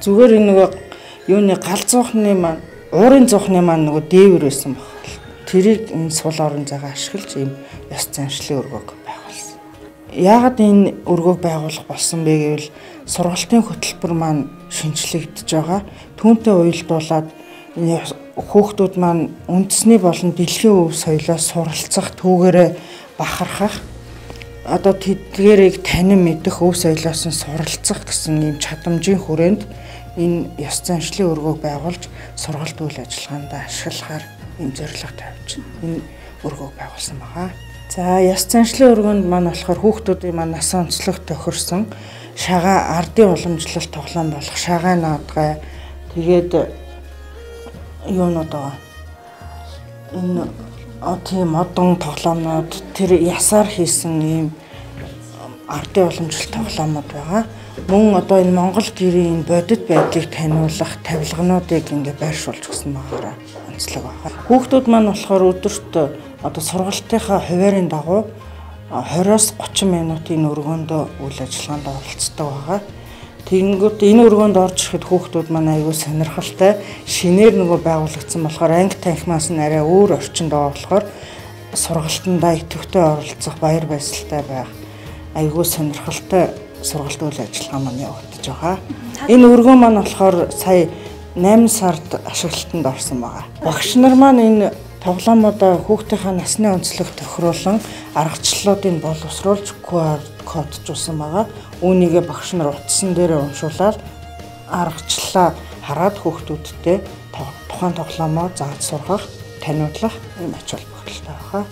Зүгээр энэ нөгөө юуны гал зуухны маань уурын зуухны маань нөгөө дээвэр байсан баг. Тэрийг энэ сул орон зайгаа ашиглаж ийм ёс заншлын өргөөг байгуулсан. Яагаад энэ өргөөг байгуулах болсон бэ гэвэл сургалтын хөтөлбөр маань шинжлэгдэж байгаа. Түүнтэй уялдуулаад хүүхдүүд маань үндэсний болон дэлхийн өв соёлоос суралцах, түүгээрээ бахархах, одоо тэдгээрийг танин мэдэх, өв соёлоос нь суралцах гэсэн ийм чадамжийн хүрээнд энэ ёс заншлын өргөөг байгуулж сургалт үйл ажиллагаанд ашиглахаар ийм зорилго тавьж энэ өргөөг байгуулсан байгаа. За, ёс заншлын өргөөнд маань болохоор хүүхдүүдийн маань нас онцлог тохирсон шагаа ардын уламжлалт тоглоом болох шагаа наадгай, тэгээд юунууд байгаа. Энэ тийм модон тоглоомнууд, тэр ясаар хийсэн ийм ардын уламжлалт тоглоомнууд байгаа. Мөн одоо энэ Монгол гэрийн энэ бодит байдлыг таниулах тавилгануудыг ингээ байршуулж өгсөн байгаараа онцлог байна. Хүүхдүүд маань болохоор өдөрт одоо сургалтынхаа хуваарийн дагуу 20-оос 30 минутын өргөөндөө үйл ажиллагаанд оролцдог байгаа. Тэгэнгүүт энэ өргөөнд орж ирэхэд хүүхдүүд маань аягүй сонирхолтой. Шинээр нөгөө байгуулагдсан болохоор анги танхимаас нь арай өөр орчинд байгаа болохоор сургалтандаа идэвхтэй оролцох, баяр баясгалтай байх аягүй сонирхолтой сургалт үйл ажиллагаа маань явагдаж байгаа. Энэ өргөө маань болохоор сая 8 сард ашиглалтанд орсон байгаа. Багш нар маань энэ тоглоомудаа хүүхдийнхаа насны онцлог тохируулан аргачлалуудыг боловсруулж QR кодчулсан байгаа. Үүнийгээ багш нар утсан дээрээ уншуулаад аргачлалаа хараад хүүхдүүдтэй тухайн тоглоомоо зааж сургах, таниулах ийм ач холбогдолтой байгаа.